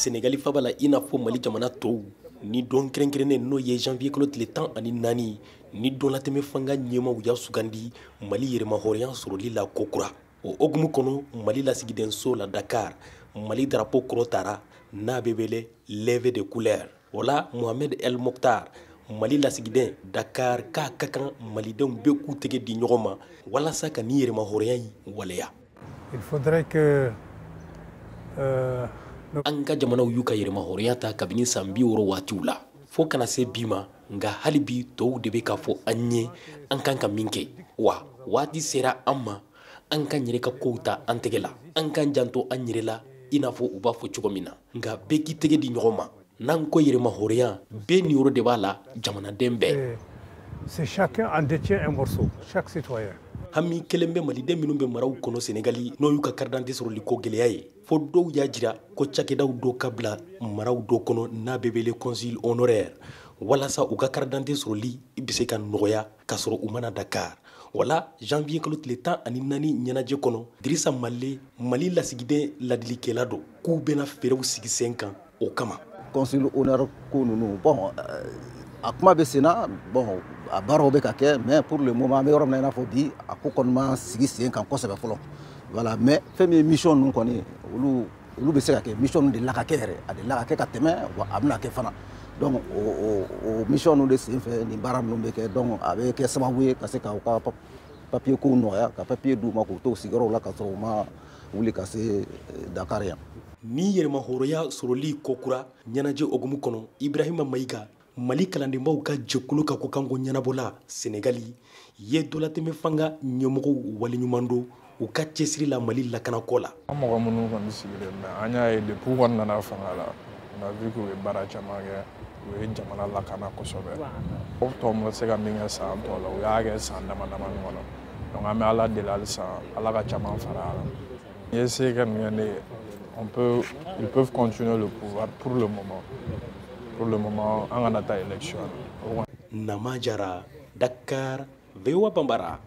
Senegali faba la, i n'a fɔ Mali jamana tɔw, ni don kɛrɛnkɛrɛnnen, n'o ye janvier kalo tile 14, ni donlatɛmɛ fanga ɲɛmaw y'a sugandi Mali yɛrɛmahɔrɔnya sɔrɔli la kokura. O hokumu kɔnɔ, Mali lasigidenso la Dakar, Mali drapeau kɔrɔ tara, n'a bɛ wele levée de couleur. O la, Mohamed El Mokhtar, Mali lasigiden Dakar, k'a ka kan malidenw bɛɛ k'u tɛgɛ di ɲɔgɔn ma walasa ka nin yɛrɛmahɔrɔnya in waleya. Il faudrait que euh, An ka jamanaw y'u ka yɛrɛmahɔrɔnya ta kabini san 60 waatiw la fɔɔ kana se bi ma, nka hali bi tɔw de bɛ k'a fɔ an ye an kan ka min kɛ. Wa waati sera an ma, an k'an yɛrɛ ka kow ta an tɛgɛ la, an k'an janto an yɛrɛ la, i n'a fɔ u b'a fɔ cogo min na. Nka bɛɛ k'i tɛgɛ di ɲɔgɔn ma. N'an ko yɛrɛmahɔrɔnya, bɛɛ niyɔrɔ de b'a la, jamanaden bɛɛ. C'est chacun en détient un morceau, chaque citoyen. Hami kelen bɛ maliden minnu bɛ maraw kɔnɔ Senegali, n'o y'u ka carte d'identité sɔrɔli ko gɛlɛya ye, fo dɔw y'a jira ko cakɛdaw dɔ ka bila maraw dɔ kɔnɔ, n'a bɛ wele consul honoraire, walasa u ka carte d'identité sɔrɔli bɛ se ka nɔgɔya k'a sɔrɔ u mana Dakar. Wala janvier kalo tile 14 ɲɛnajɛ kɔnɔ, Dirisa Male, Mali lasigiden ladilikɛla don, k'u bɛna fɛɛrɛw sigi sen kan o kama. Consul honoraire ko ninnu, bon, a kuma bɛ sen na. Bon, a baaraw bɛ ka kɛ, mais pour le moment, an bɛ yɔrɔ min na i n'a fɔ bi, a ko kɔni ma sigi sen kan kosɛbɛ fɔlɔ. Voilà, mais fɛn min ye mission ninnu kɔni, olu bɛ se ka kɛ. Mission ninnu delila ka kɛ yɛrɛ, a delila ka kɛ ka tɛmɛ, wa a bɛna kɛ fana. Donc o mission ninnu de sen fɛ nin baara ninnu bɛ kɛ. Donc a bɛ kɛ sababu ye ka se ka u ka papier kow nɔgɔya, ka papier d'u ma k'u to sigiyɔrɔw la, ka sɔrɔ u ma wuli ka se Dakar yan. Ni yɛrɛmahɔrɔnya sɔrɔli kokura ɲɛnajɛ hokumu kɔnɔ, Ibrahima Mayiga, Mali kalandenbaw ka jɛkulu ka kokanko ɲɛnabɔla Senegali, ye dolatɛmɛ fanga ɲɛmɔgɔw waleɲuman don u ka cɛsiri la Mali lakanako la. An mɔgɔ minnu kɔni sigilen bɛ, an y'a ye depuis u kɔni nana fanga la, on a vu k'u ye baara caman kɛ, u ye jamana lakana kosɛbɛ. O tɔ ma se ka min kɛ san tɔ la, u y'a kɛ san dama damani kɔnɔ. Donc an bɛ Ala deli halisa, Ala ka caman fara a kan. N'i ye se kɛ min kɛ ne ye, on peut ils peuvent continuer le pouvoir pour le moment, pour le moment, an kana taa élection na. Nama Jara, Dakar, VOA Bambara.